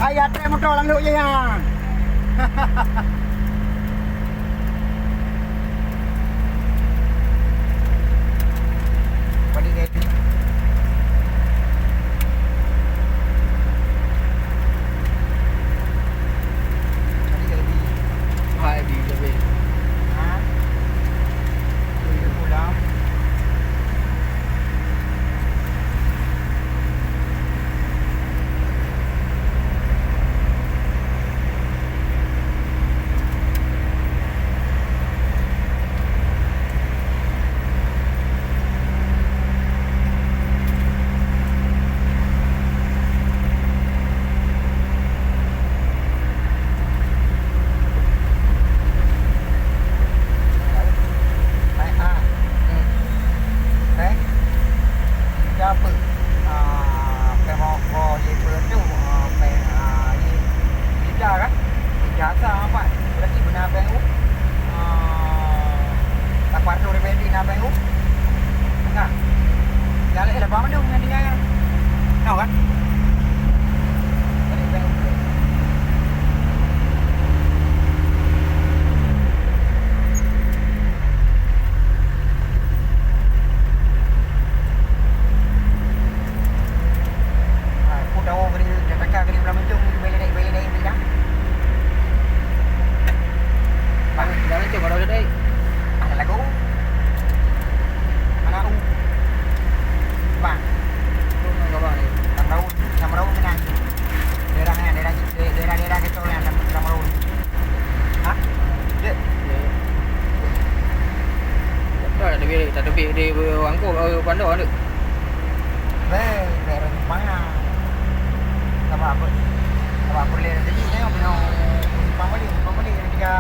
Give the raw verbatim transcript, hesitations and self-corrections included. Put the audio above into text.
Ayah trek motor lam lhok je nyan. Balik lagi. Balik lagi. Hai, bi, bi. Ha? Boleh pulang. Hai, ah. Hmm. Hai. Siapa? Ah, kamoe ko ye peue tu, ah, peng, ah, ye, ye ja kan? Ye ja sa apa? Berarti beuna peng u. Ah, tak patuh di peng di na peng u. Nah. Ya leh lepas mandum ngan dia. Tahu kan? Jadi peng u. Ah, ku tahu kena, kata kena belah mencung, bela dek, bela dek, bela. Bang, belah mencung, baru dek. Ada lagu. Mana u? Bang. Tu, bang, bang. Tam raun, tam raun kena. Daerah, daerah, daerah, daerah, daerah kita orang tam, tam raun. Hah? Dek. Dek. Tak ada duit, tak ada duit di Wangko, eh, Pando ada. Beh, beh, orang Jepang lah. Sabar apa? Sabar apa boleh jadi, tengok, tengok. Jepang balik, Jepang balik, yang tiga.